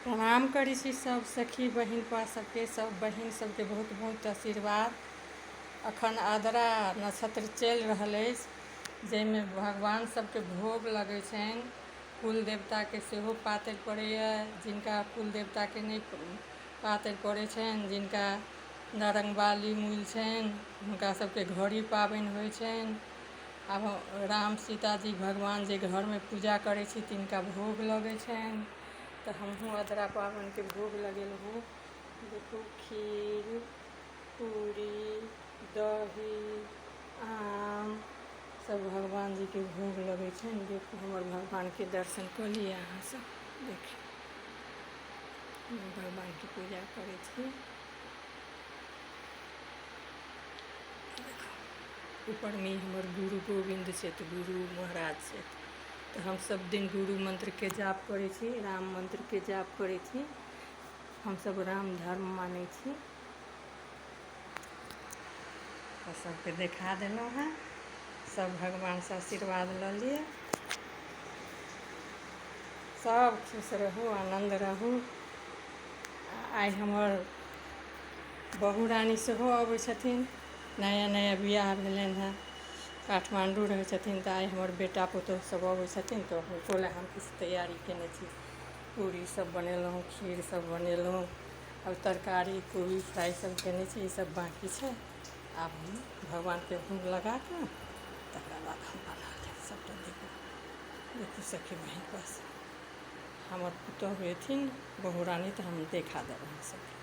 प्रणाम करै छी सब सखी बहिनपा सबके, सब बहिन सबके बहुत बहुत आशीर्वाद। अखन आद्रा नक्षत्र चलि रहल अछि, जाहिमे भगवान सबके भोग लगै छनि। कुल देवताके सेहो पातरि पड़ैए। जिनका कुल देवताके नहि पातरि पड़ै छनि, जिनका नारङ्गबाली मूल छनि, हुनका सबके घड़ी पाबनि होइ छनि। आब राम सीताजी भगवान जे घरमे पूजा करै छी तिनका भोग लगै छनि। तऽ हमहूँ अदरा पाबनिके भोग लगेलहुँ हेँ। देखू, खीर, पूरी, दही, आम सब भगवान जीके भोग लगै छनि। देखू, हमर भगवानके दर्शन कऽ लिअ अहाँ सब। देखियौ, भगवानके पूजा करै छी। ऊपरमे हमर गुरु गोविन्द छथि, गुरु महाराज छथि। तऽ हम सब दिन गुरु मन्त्रके जाप करै छी, राम मन्त्रके जाप करै छी। हमसब राम धर्म मानै छी। तऽ सबके देखा देलहुँ हेँ। सब भगवानसँ आशीर्वाद लऽ लिअ। सब खुश रहू, आनन्द रहू। आइ हमर बहु रानी सेहो अबै छथिन। नया नया बियाह भेलनि हेँ, काठमाण्डू रहै छथिन। तऽ आइ हमर बेटा पुतहु सब अबै छथिन, तऽ हुनको लए हम किछु तैयारी कयने छी। पूरी सब बनेलहुँ, खीर सब बनेलहुँ आओर तरकारी, कोबी फ्राइ सब कयने छी। ई सब बाँकी छै। आब हम भगवानके भोग लगाकऽ तकरा बाद हम बना लेब सबटा। देखू, देखू सखी बहिन, बस हमर पुतहु एथिन, बहु रानी, तऽ हम देखा देब अहाँ सबके।